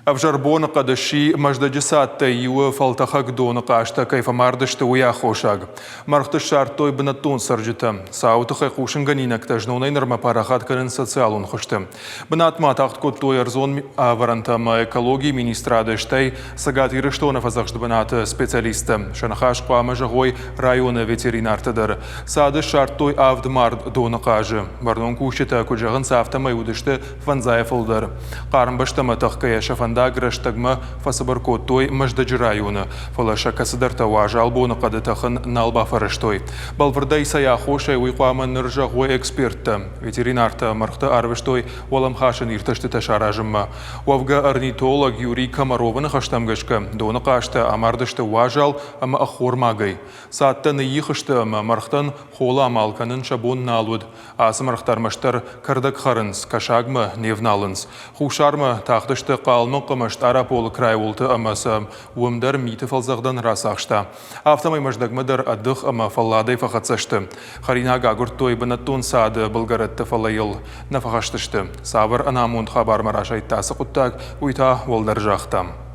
Ӕвзӕр боныхъӕд сси Мӕздӕджы цадтӕй иуы фӕлтӕхӕг доны хъазтӕ кӕй фӕмардысты, уый аххосаг. Мӕргъты ссардтой бынӕттон цӕрджытӕ. Цауы тыххӕй хъусынгӕнинӕгтӕ знонӕй нырмӕ парахат кӕнынц социалон хуызты. Бынатмӕ атагъд кодтой ӕрдзон ӕвӕрӕнтӕ ӕмӕ экологийы министрады, стӕй Цӕгат Ирыстоны фӕдзӕхст бынаты специалисттӕ. Сӕ ныхас хъуамӕ зӕгъой районы ветеринартӕ дӕр. Цады ссардтой авд мард доны хъазы. Бӕрнон кусджытӕ куыд зӕгъынц, афтӕмӕй уыдысты фӕндзайӕ фылдӕр. Хъарм бӕстӕмӕ тӕхгӕйӕ сӕ фӕндаг рӕстӕгмӕ фӕцыбыр кодтой Мӕздӕджы районы, фӕлӕ сӕ кӕцыдӕртӕ уазал боныхъӕды тӕхын нал бафӕрӕзтой. Бӕлвырдӕй цӕй аххосӕй, уый хъуамӕ ныр зӕгъой эксперттӕ. Ветеринартӕ мӕргъты арвыстой уӕлӕмхасӕн иртӕстытӕ саразынмӕ. Уӕвгӕ орнитолог Юрий Комаровы ныхӕстӕм гӕсгӕ, доны хъазтӕ амардысты уазал ӕмӕ ӕххормагӕй. Цадтӕ ныйих сты ӕмӕ мӕргътӕн холы амал кӕнын сӕ бон нал уыд. Ацы мӕргътӕ ӕрмӕстдӕр кӕрдӕг хӕрынц, кӕсагмӕ не вналынц. Хуссармӕ тахтысты Хъалмыхъ ӕмӕ Стъараполы крайы уылты ӕмӕ сӕ уым дӕр миты фӕлдзӕгъдӕн рацахста. Афтӕмӕй Мӕздӕгмӕ дӕр ӕдых ӕмӕ фӕлладӕй фӕхӕццӕ сты. Хӕринаг агуырдтой бынӕттон цады былгӕрӕтты, фӕлӕ йыл нӕ фӕхӕст сты. Цавӕр ӕнамонд хабармӕ расайдта ацы хъуыддаг, уый та уӕлдӕр загътам.